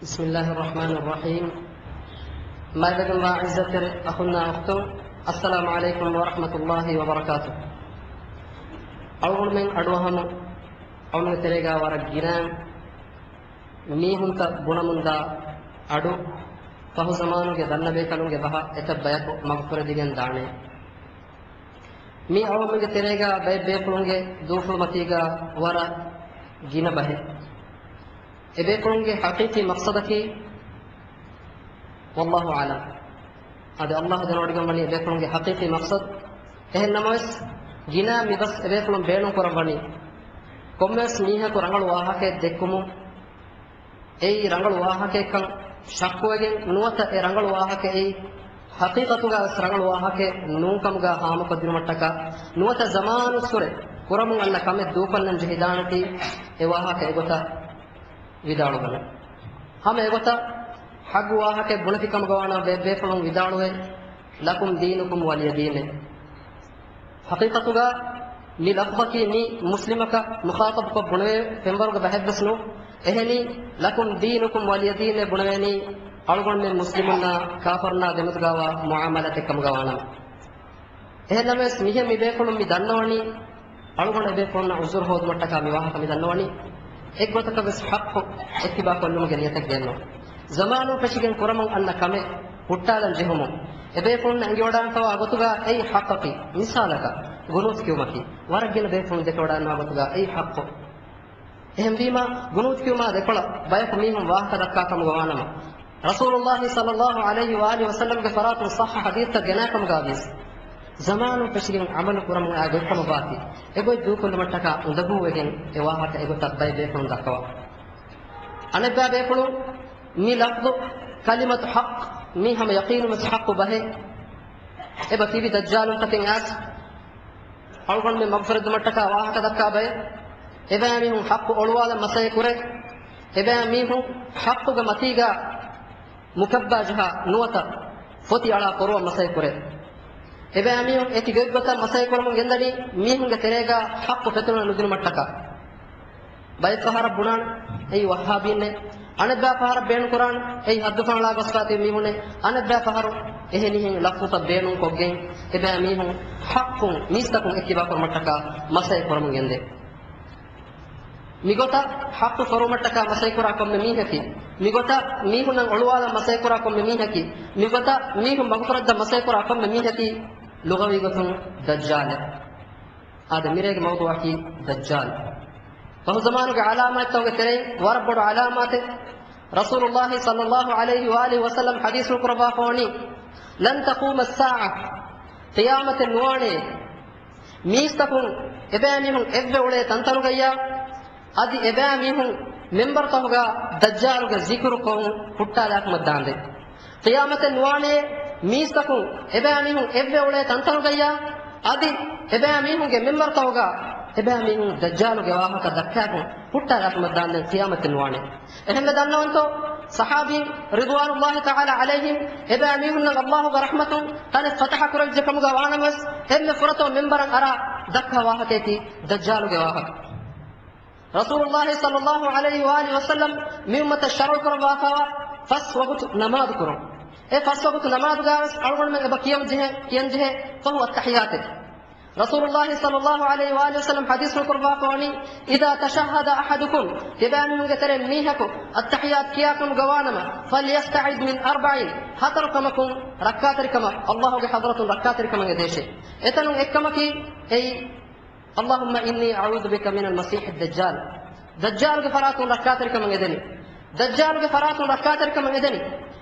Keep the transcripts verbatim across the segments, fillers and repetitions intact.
بسم الله الرحمن الرحيم. މާތްވެގެންވާ ޢިއްޒަތްތެރި އަޚުންނާ އުޚްތުން، އައްސަލާމު ޢަލައިކުމް ވަރަޙްމަތުﷲި ވަބަރަކާތު. އަޅުގަނޑުމެން އަޑުއަހަމު، އަޅުގަނޑުގެ ތެރޭގާ ވަރަށް ގިނަ މީހުންތައް ބުނަމުންދާ އަޑު، ފަހު ޒަމާނުގެ ދަންނަބޭކަލުންގެ ބަހަށް އެތައް ބަޔަކު މަގުފުރެދިގެން ދާނެ. މީ އަޅުގަނޑުގެ ތެރޭގާ ބައެއް ބޭފުޅުންގެ ދޫފުޅުމަތީގާ ވަރަށް ގިނަ ބަހެއް. އެބޭފުޅުންގެ ޙަޤީޤީ މަޤްޞަދަކީ، ވައްލާހު އަޢުލަމް. އަދި އައްލާހު ދެނެވޮޑިގެންވަނީ އެބޭފުޅުންގެ ޙަޤީޤީ މަޤްޞަދު. އެހެން ނަމަވެސް، ގިނަ މި ބަސް އެބޭފުޅުން ބޭނުންކުރައްވަނީ، ކޮންމެވެސް މީހަކު ރަނގަޅު ވާހަކައެއް ދެއްކުމުން، އެއީ ރަނގަޅު ވާހަކައެއްކަން ޝައްކުވެގެން ނުވަތަ އެ ރަނގަޅު ވާހަކައެއީ ޙަޤީޤަތުގަ ވެސް ރަނގަޅު ވާހަކައެއް ނޫންކަމުގަ ހާމަކޮށްދިނުމަށްޓަކާ، ނުވަތަ ޒަމާނުއްސުރެ ކުރަމުން އަންނަ ކަމެއް ދޫކޮށްލަން ޖެހިދާނެތީ، އެ ވާހަކަ އެގޮތަށް ވިދާޅުވަން. ހަމަ އެގޮތަށް ޙައްޤު ވާހަކައެއް ބުނެފި ކަމުގަ ވާނަމަ ބޭބޭފުޅުން ވިދާޅުވޭ، لكم دينكم ولي دين. ޙަޤީޤަތުގަ މި ލަފްޒަކީ މީ މުސްލިމަކަށް މުޚާޠަބުކޮށް ބުނެވޭ ފެންވަރުގެ ބަހެއްވެސް ނޫން. އެހެނީ، لكم دينكم ولي دين ބުނެވޭނީ އަޅުގަނޑުމެން މުސްލިމުންނާ ކާފަރުންނާ ދެމެދުގަވާ މުޢާމަލާތެއް ކަމުގަ ވާނަމަ. އެހެންނަމަވެސް މިހެން މި ބޭފުޅުން މި ދަންނަވަނީ، އަޅުގަނޑު އެބޭފުޅުންނަށް ޢުޛުރު ހޯދުމަށްޓަކާ މި ވާހަކަ މި ދަންނަވަނީ، އެއްގޮތަކަށް ވެސް ޙައްޤު އެއްކިބާ ކޮށްލުމުގެ ނިޔަތެއް ގެންނު. ޒަމާނުން ފެށިގެން ކުރަމުން އަންނަ ކަމެއް ހުއްޓާލަން ޖެހުމުން، އެބޭފުޅުންނަށް އެނގިވަޑާންފަވާ ގޮތުގަ އެއީ ޙައްޤަކީ، މިސާލަކަށް، ގުނޫތު ކިޔުމަކީ، ވަރަށް ގިނަ ބޭފުޅުން ދެކެވަޑާންވާ ގޮތުގަ އެއީ ޙައްޤު. އެހެންވީމާ، ގުނޫތު ކިޔުމާ ދެކޮޅަށް ބަޔަކު މީހުން ވާހަކަ ދައްކާ ކަމުގަ ވާނަމަ، ރަސޫލުﷲ ޞައްލަﷲު ޢަލައިހި ވައާލިހި ވަސައްލަމްގެ ފަރާތުން ޞައްޙަ ޙަދީޘްތައް ގެނާ ކަމުގަ ވިޔަސް، ޒަމާނުން ފެށިގެން ޢަމަލު ކުރަމުން އައި ގޮތްކަމަށް ވާތީ، އެގޮތް ދޫކޮށްލުމަށްޓަކާ އުނދަގޫވެގެން އެ ވާހަކަ އެގޮތަށް ބައެއް ބޭފުޅުން ދައްކަވާ. އަނެއްބައި ބޭފުޅުން މި ލަފްޒު ކަލިމަތު ޙައްޤު، މީ ހަމަ ޔަޤީނުން ވެސް ޙައްޤު ބަހެއް. އެބަ ތިބި ދައްޖާލުންތަކެއް އައިސް، އަޅުގަނޑުމެން މަގުފުރެދުމަށްޓަކާ ވާހަކަ ދައްކާ ބައެއް، އެބައިމީހުން ޙައްޤު އޮޅުވާލަން މަސައްކަތް ކުރޭ. އެބައިމީހުން ޙައްޤުގެ މަތީގަ މުކައްބާ ޖަހާ ނުވަތަ ފޮތި އަޅާ ފޮރުވަން މަސައްކަތް ކުރޭ. އެބައިމީހުން އެކި ގޮތްގޮތަށް މަސައްކަތް ކުރަމުން ގެންދަނީ މީހުންގެ ތެރޭގަ ޙައްޤު ފެތުނަ ނުދިނުމަށްޓަކާ. ބައެއް ފަހަރަށް ބުނާނެ، އެއީ ވައްހާބީންނޭ. އަނެއްބައި ފަހަރަށް ބޭނުންކުރާނެ، އެއީ ޙައްދު ފަހަޅާ ގޮސްފާތި މީހުންނޭ. އަނެއްބައި ފަހަރު އެހެނިހެން ލަފްޒުތައް ބޭނުންކޮށްގެން، އެބައިމީހުން ޙައްޤުން މީސްތަކުން އެއްކިބާކުރުމަށްޓަކާ މަސައްކަތް ކުރަމުން ގެންދޭ. މިގޮތަށް ޙައްޤު ފޮރުވުމަށްޓަކާ މަސައްކަތް ކުރާ ކޮންމެ މީހަކީ، މިގޮތަށް މީހުންނަށް އޮޅުވާލަން މަސައްކަތް ކުރާ ކޮންމެ މީހަކީ، މިގޮތަށް މީހުން މަގުފުރައްދަން މަސައްކަތް ކުރާ ކޮންމެ މީހަކީ، ލުޣަވީ ގޮތުން ދައްޖާލެއް. އާދެ، މިރޭގެ މައުޟޫޢަކީ ދައްޖާލު. ފަހުޒަމާނުގެ ޢަލާމާތްތަކުގެ ތެރެއިން ވަރަށް ބޮޑު ޢަލާމާތެއް. ރަސޫލުﷲ ޞައްލަﷲު ޢަލައިހި ވައާލިހި ވަސައްލަމް ޙަދީޘްފުޅު ކުރައްވާފަވަނީ، لن تقوم الساعة، ޤިޔާމަތެއް ނުވާނެ، މީސްތަކުން އެބައިމީހުން އެއްވެ އުޅޭ ތަންތަނުގައްޔާ، އަދި އެބައިމީހުން މިންބަރުތަކުގަ ދައްޖާލުގެ ޒިކުރުކޮށް ހުއްޓާލާކަމަށްދާނދޭ. ޤިޔާމަތެއް ނުވާނެ، މީސްތަކުން އެބައިމީހުން އެއްވެ އުޅޭ ތަންތަނުގައްޔާ، އަދި އެބައިމީހުންގެ މިންބަރުތަކުގަ އެބައިމީހުން ދައްޖާލުގެ ވާހަކަ ދައްކާކަށް ހުއްޓާލާކަމަށްދާނދޭ، ޤިޔާމަތެއް ނުވާނެ. އެހެންވެ ދަންނަވަންތޯ، ޞަޙާބީން ރިޟްވާނުﷲ ތަޢާލާ ޢަލައިހިމް އެބައިމީހުންނަށް ﷲގެ ރަޙްމަތުން ތަނެއް ފަތަޙަ ކުރެވިއްޖެ ކަމުގަ ވާނަމަވެސް، އެންމެ ފުރަތަމަ މިންބަރަށް އަރާ ދައްކާ ވާހަކައަކީ ދައްޖާލުގެ ވާހަކަ. ރަސޫލުﷲ ޞައްލަﷲު ޢަލައިހި ވައާލިހި ވަސައްލަމް މި އުއްމަތަށް ޝަރުޢު ކުރައްވާފައިވާ ފަސް ވަގުތު ނަމާދު ކުރުން. އެ ފަސް ވަގުތު ނަމާދުގައިވެސް އަޅުގަނޑުމެން އެބަ ކިޔަންޖެހޭ، ކިޔަންޖެހޭ ފަހު އައްތަޙިޔާތެއް. ރަސޫލުﷲ ޞައްލަﷲު ޢަލައިހި ވައާލިހި ވަސައްލަމް ޙަދީޘްފުޅު ކުރައްވާފަވަނީ، إذا تشهد أحدكم، ތިބާމީހުންގެ ތެރެއިން މީހަކު އައްތަޙިޔާތު ކިޔާކަމުގަ ވާނަމަ، فليستعذ من أربع، ހަތަރު ކަމަކުން ރައްކާތެރިކަމަށް ﷲގެ ޙަޟްރަތުން ރައްކާތެރިކަމަށް އެދޭށޭ. އެތަނުން އެއްކަމަކީ އެއީ، اللهم إني أعوذ بك من المسيح الدجال. ދައްޖާލުގެ ފަރާތުން ރައްކާތެރިކަމަށް އެދެނީ. ދައްޖާލުގެ ފަރާތުން ރައްކާތެރިކަމަށް އެދެނީ.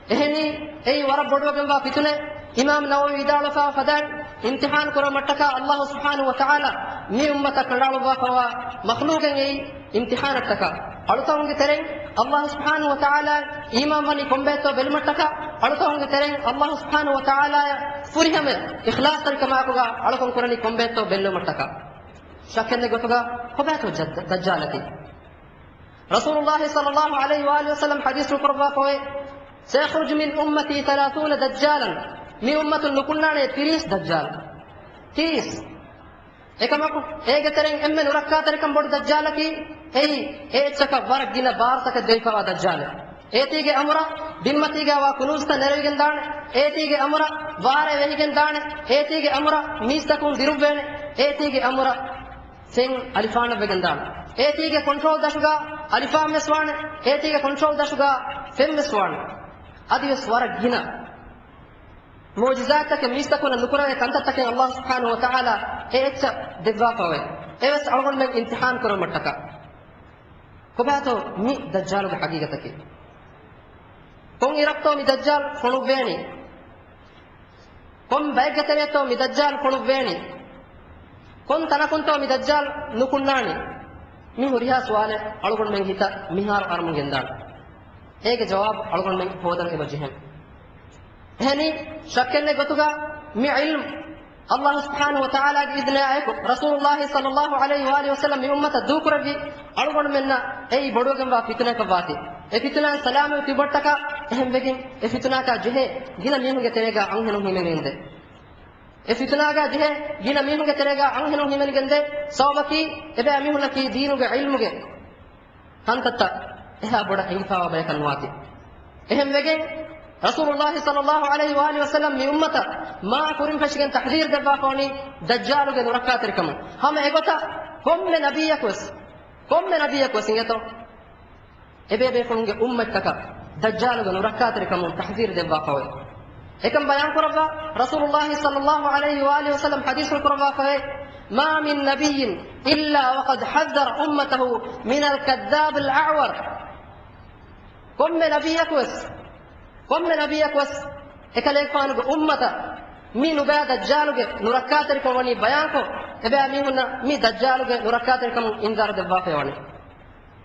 އެހެނީ، އެއީ ވަރަށް ބޮޑުވެގެންވާ ފިތުނައެއް. އިމާމް ނަވަވީ ވިދާޅުވެފައިވާ ފަދައިން، އިމްތިޙާން ކުރުމަށްޓަކާ ﷲ ސުބްޙާނަހޫ ވަތަޢާލާ މި އުއްމަތަށް ކަނޑައަޅުއްވާފައިވާ މަޚްލޫޤެއް އެއީ އިމްތިޙާނަށްޓަކާ. އަޅުތަކުންގެ ތެރެއިން ﷲ ސުބްޙާނަހޫ ވަތަޢާލާއަށް އީމާންވަނީ ކޮންބައެއްތޯ ބެލުމަށްޓަކާ، އަޅުތަކުންގެ ތެރެއިން ﷲ ސުބްޙާނަހޫ ވަތަޢާލާއަށް ފުރިހަމަޔަށް އިޚްލާޞްތެރިކަމާއެކުގަ އަޅުކަން ކުރަނީ ކޮންބައެއްތޯ ބެއްލުމަށްޓަކާ. ޝައްކެއްނެތް ގޮތުގަ ކޮބާތޯ ޖައް-، ދައްޖާލަކީ؟ ރަސޫލުﷲ ޞައްލަﷲު ޢަލައިހި ވައާލިހި ވަސައްލަމް ޙަދީޘްފުޅު ކުރައްވާފައިވޭ، سيخرج من أمتي ثلاثون دجالا، މި އުއްމަތުން ނުކުންނާނެ ތިރީސް ދައްޖާލު. ތިރީސް. އެކަމަކު، އޭގެ ތެރެއިން އެންމެ ނުރައްކާތެރިކަން ބޮޑު ދައްޖާލަކީ، އެއީ އެ އެއްޗަކަށް ވަރަށް ގިނަ ބާރުތަކެއް ދެވިފައިވާ ދައްޖާލެއް. އޭތީގެ އަމުރަށް ބިންމަތީގައިވާ ކުނޫޒުތައް ނެރެވިގެން ދާނެ. އޭތީގެ އަމުރަށް ވާރޭ ވެހިގެން ދާނެ. އޭތީގެ އަމުރަށް މީސްތަކުން ދިރުއްވޭނެ. އޭތީގެ އަމުރަށް ފެން އަލިފާނަށް ވެގެން ދާނެ. އޭތީގެ ކޮންޓްރޯލް ދަށުގަ އަލިފާން ވެސް ވާނެ. އޭތީގެ ކޮންޓްރޯލް ދަށުގަ ފެން ވެސް ވާނެ. އަދިވެސް ވަރަށް ގިނަ މުޢުޖިޒާތްތަކެއް މީސްތަކުންނަށް ނުކުރެވޭ ކަންތައްތަކެއް ﷲ ސުބްޙާނަހު ވަތަޢާލާ އެ އެއްޗަށް ދެއްވާފައެވެ. އެވެސް އަޅުގަނޑުމެން އިމްތިޙާން ކުރުމަށްޓަކާ. ކޮބާތޯ މި ދައްޖާލުގެ ޙަޤީޤަތަކީ؟ ކޮން އިރަށްތޯ މި ދައްޖާލު ފޮނުއްވޭނީ؟ ކޮން ބައެއްގެ ތެރޭތޯ މި ދައްޖާލު ފޮނުއްވޭނީ؟ ކޮން ތަނަކުންތޯ މި ދައްޖާލު ނުކުންނާނީ؟ މި ހުރިހާ ސުވާލެއް އަޅުގަނޑުމެން ހިތަށް މިހާރު އަރަމުން ގެންދާނެ. އޭގެ ޖަވާބު އަޅުގަނޑުމެން ހޯދަން އެބަ ޖެހެން. އެހެނީ، ޝައްކެއްނެތް ގޮތުގަ މި ޢިލްމު ﷲ ސުބްޙާނަހު ވަތަޢާލާގެ އިޛްނާއެކު، ރަސޫލުﷲ ޞައްލަﷲު ޢަލައިހި ވައާލިހި ވަސައްލަމް މި އުއްމަތަށް ދޫކުރެއްވި އަޅުގަނޑުމެންނަށް އެއީ ބޮޑުވެގެންވާ ފިތުނައަކަށްވާތީ. އެ ފިތުނައިން ސަލާމަތް ތިބުމަށްޓަކާ، އެހެންވެގެން އެ ފިތުނައަކާ ޖެހޭ ގިނަ މީހުންގެ ތެރޭގަ އަންހެނުން ހިމެނިގެންދޭ. އެ ފިތުނާގާ ޖެހޭ ގިނަ މީހުންގެ ތެރޭގާ އަންހެނުން ހިމެނިގެންދޭ ސަބަބަކީ، އެބައިމީހުންނަކީ ދީނުގެ ޢިލްމުގެ ކަންތައްތައް އެހާ ބޮޑަށް އެނގިފާވާ ބަޔަކަށް ނުވާތީ. އެހެންވެގެން، ރަސޫލުﷲ ޞައްލަﷲު ޢަލައިހި ވައާލިހި ވަސައްލަމް މި އުއްމަތަށް މާ ކުރިން ފެށިގެން ތަޙްޛީރު ދެއްވާފަވަނީ ދައްޖާލުގެ ނުރައްކާތެރިކަމުން. ހަމަ އެގޮތަށް ކޮންމެ ނަބިއްޔަކުވެސް، ކޮންމެ ނަބިއްޔަކުވެސް އިނގޭތޯ، އެބޭބޭފުޅުންގެ އުއްމަތްތަކަށް ދައްޖާލުގެ ނުރައްކާތެރިކަމުން ތަޙްޛީރު ދެއްވާފައެވެ. އެކަން ބަޔާންކުރައްވާ، ރަސޫލުﷲ ޞައްލަﷲު ޢަލައިހި ވައާލިހި ވަސައްލަމް ޙަދީޘްފުޅު ކުރައްވާފައެވެ. مَا مِنْ نَبِيٍّ إِلَّا وَقَدْ حَذَّرَ أُمَّتَهُ مِنَ الْكَذَّابِ الْأَعْوَرِ. ކޮންމެ ނަބިއްޔަކުވެސް، ކޮންމެ ނަބިއްޔަކުވެސް އެކަލޭގެފާނުގެ އުއްމަތަށް މި ނުބައި ދައްޖާލުގެ ނުރައްކާތެރިކަން ވަނީ ބަޔާންކޮށް، އެބައިމީހުންނަށް މި ދައްޖާލުގެ ނުރައްކާތެރިކަމުން އިންޒާރު ދެއްވާފައިވަނީ.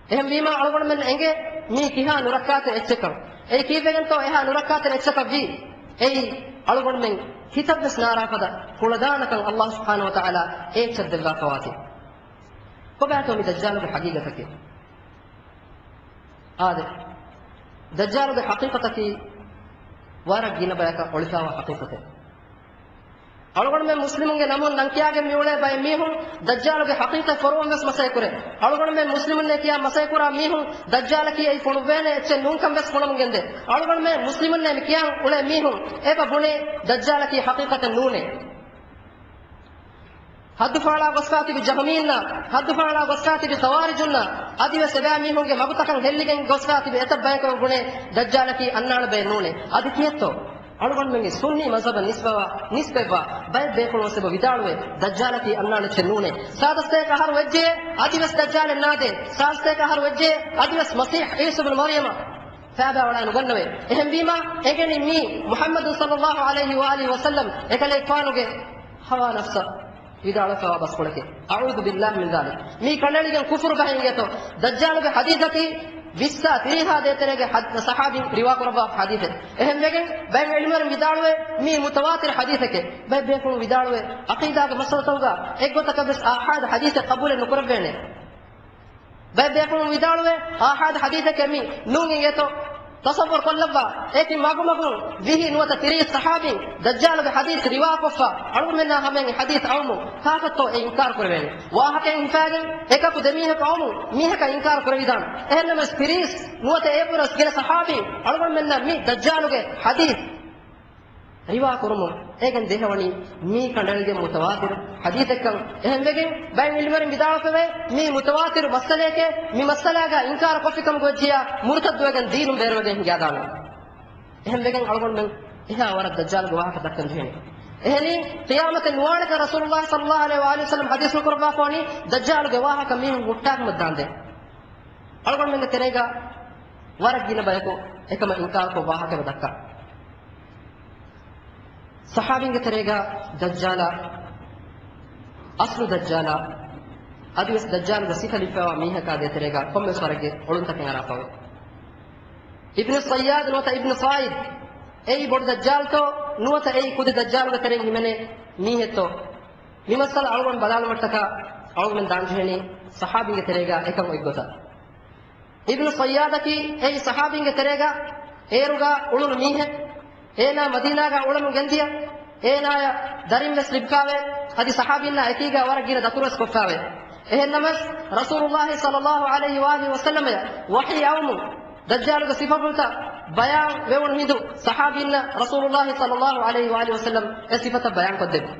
އެހެންވީމާ، އަޅުގަނޑުމެން އެނގޭ މީ ކިހާ ނުރައްކާތެރި އެއްޗެއްކަން. އެއީ ކީއްވެގެންތޯ އެހާ ނުރައްކާތެރި އެއްޗަކަށް ވީ؟ އެއީ އަޅުގަނޑުމެން ހިތަށްވެސް ނާރާފަދަ ކުޅަދާނަކަން ﷲ ސުބްޙާނަހު ވަތަޢާލާ އެ އެއްޗަށް ދެއްވާފަވާތީ. ކޮބާތޯ މި ދައްޖާލުގެ ޙަޤީޤަތަކީ؟ އާދެ، ދައްޖާލުގެ ޙަޤީޤަތަކީ ވަރަށް ގިނަ ބަޔަކަށް އޮޅިފައިވާ ޙަޤީޤަތެއް. އަޅުގަނޑުމެން މުސްލިމުންގެ ނަމުން ނަން ކިޔާގެން މިއުޅޭ ބައެއް މީހުން ދައްޖާލުގެ ޙަޤީޤަތް ފޮރުވަން ވެސް މަސައްކަތް ކުރޭ. އަޅުގަނޑުމެން މުސްލިމުންނޭ ކިޔާ މަސައްކަތް ކުރާ މީހުން ދައްޖާލަކީ އެއީ ފޮނުއްވޭނެ އެއްޗެއް ނޫންކަން ވެސް ބުނަމުން ގެންދޭ. އަޅުގަނޑުމެން މުސްލިމުންނޭ މި ކިޔާން އުޅޭ މީހުން އެބަ ބުނޭ ދައްޖާލަކީ ޙަޤީޤަތެއް ނޫނޭ. ހައްދުފަހަޅާ ގޮސްފާ ތިބި ޖަހުމީންނާ، ހައްދުފަހަޅާ ގޮސްފާ ތިބި ޚަވާރިޖުންނާ، އަދިވެސް އެބައިމީހުންގެ މަގުތަކަށް ހެއްލިގެން ގޮސްފާ ތިބި އެތައް ބަޔަކަށް ބުނޭ ދައްޖާލަކީ އަންނާނެ ބައެއް ނޫނޭ. އަދި ކިއެއްތޯ؟ އަޅުގަނޑުމެންގެ ސުންނީ މަޒްހަބަށް ނިސްބަވާ، ނިސްބަތްވާ ބައެއް ބޭފުޅުން ވެސް އެބަ ވިދާޅުވޭ، ދައްޖާލަކީ އަންނާނެ އެއްޗެއް ނޫނޭ. ސާދަސްތޭކަ އަހަރު ވެއްޖެ، އަދިވެސް ދައްޖާލެއް ނާދޭ. ސާދަސްތޭކަ އަހަރު ވެއްޖެ، އަދިވެސް މަސީޙް ޢީސާ ބިން މަރްޔަމަށް ފައިބާވަޑައި ނުގަންނަވޭ. އެހެންވީމާ، އެނގެނީ މީ މުޙައްމަދު ޞައްލަﷲު ޢަލައިހި ވައާލިހި ވަސައްލަމް އެކަލޭގެފާނުގެ ހަވާ ނަފްސަށް ވިދާޅުވެފައިވާ ބަސްފުޅެކޭ. أعوذ بالله من ذلك. މީ ކަނޑައެޅިގެން ކުފުރު ބަހެއް އިނގޭތޯ. ދައްޖާލުގެ ޙަދީޘަކީ ވިއްސާ ތިރީހާ ދޭތެރޭގެ ޙަދީޘް، ޞަޙާބީން ރިވާކުރައްވާ ޙަދީޘެއް. އެހެންވެގެން ބައެއް ޢިލްމުވެރިން ވިދާޅުވޭ މީ މުތަވާތިރު ޙަދީޘެކޭ. ބައެއް ބޭފުޅުން ވިދާޅުވޭ ޢަޤީދާގެ މައްސަލަތަކުގަ އެއްގޮތަކަށް ވެސް އާޙާދު ޙަދީޘެއް ޤަބޫލެއް ނުކުރެއްވޭނެ. ބައެއް ބޭފުޅުން ވިދާޅުވޭ، އާޙާދު ޙަދީޘެކޭ މީ ނޫން އިނގޭތޯ. ތަޞައްވުރު ކޮށްލައްވާ، އެކި މަގުމަގުން ވިހި ނުވަތަ ތިރީސް ޞަޙާބީން ދައްޖާލުގެ ޙަދީޘް ރިވާކޮށްފަ، އަޅުގަނޑުމެންނާ ހަމައިން ޙަދީޘް އައުމު ކާކަށްތޯ އެ އިންކާރު ކުރެވޭނެ؟ ވާހަކައެއް ހިފާގެން އެކަކު ދެމީހަކު އައުމު މީހަކަށް އިންކާރު ކުރެވިދާނެ. އެހެންނަމަވެސް ތިރީސް ނުވަތަ އޭގެ ވުރެ ވެސް ގިނަ ޞަޙާބީން އަޅުގަނޑުމެންނަށް މި ދައްޖާލުގެ ޙަދީޘް ރިވާ ކުރުމުން އޭގެން ދޭހަވަނީ މީ ކަނޑައެޅިގެން މުތަވާތިރު ޙަދީޘެއްކަން. އެހެންވެގެން ބައެއް ޢިލްމުވެރިން ވިދާޅުވެފައިވޭ، މީ މުތަވާތިރު މައްސަލައެކޭ، މި މައްސަލާގަ އިންކާރު ކޮށްފިކަމަށް ގޮއްޖިޔާ މުރުތައްދުވެގެން ދީނުން ބޭރުވެގެން ހިނގާދާނެ. އެހެންވެގެން އަޅުގަނޑުމެން އެހާ ވަރަށް ދައްޖާލުގެ ވާހަކަ ދައްކަން ޖެހޭނެ. އެހެނީ، ޤިޔާމަތެއް ނުވާނެކަން ރަސޫލުﷲ ޞައްލަﷲު ޢަލައިހި ވައާލިހި ވަސައްލަމް ޙަދީޘްފުޅު ކުރައްވާފަވަނީ ދައްޖާލުގެ ވާހަކަ މީހުން ހުއްޓާކަމަށް ދާންދޭ. އަޅުގަނޑުމެންގެ ތެރޭގަ ވަރަށް ގިނަ ބަޔަކު އެކަމަށް އިންކާރުކޮށް ވާހަކަ ދައްކާ. ޞަޙާބީންގެ ތެރޭގަ ދައްޖާލާ، އަޞްލު ދައްޖާލާ، އަދިވެސް ދައްޖާލުގެ ސިފަ ލިބިފައިވާ މީހަކާ ދޭތެރޭގަ ކޮންމެސް ވަރެއްގެ އޮޅުންތަކެއް އަރާފަވޭ. އިބްނު ޞައްޔާދު ނުވަތަ އިބްނު ޞާއިދު، އެއީ ބޮޑު ދައްޖާލުތޯ ނުވަތަ އެއީ ކުދި ދައްޖާލުގެ ތެރެއިން ހިމެނޭ މީހެއްތޯ؟ މި މައްސަލަ އަޅުގަނޑު ބަލާލުމަށްޓަކާ އަޅުގަނޑު ދާންޖެހެނީ ޞަޙާބީންގެ ތެރޭގަ އެކަން އޮތްގޮތަށް. އިބްނު ޞައްޔާދަކީ އެއީ ޞަޙާބީންގެ ތެރޭގަ އޭރުގަ އުޅުނު މީހެއް. އޭނާ މަދީނާގަ އުޅެމުން ގެންދިޔަ، އޭނާޔަށް ދަރިން ވެސް ލިބިފާވޭ، އަދި ޞަޙާބީންނާ އެކީގަ ވަރަށް ގިނަ ދަތުރު ވެސް ކޮށްފާވޭ. އެހެންނަމަވެސް، ރަސޫލުﷲ ޞައްލަﷲު ޢަލައިހި ވައާލިހި ވަސައްލަމަޔަށް ވަޙީ އައުމުން ދައްޖާލުގެ ސިފަފުޅުތައް ބަޔާން ވެވުނު ހިނދު، ޞަޙާބީންނަށް ރަސޫލުﷲ ޞައްލަﷲ ޢަލައިހި ވައާލިހި ވަސައްލަމް އެ ސިފަތައް ބަޔާން ކޮށްދެއްވި.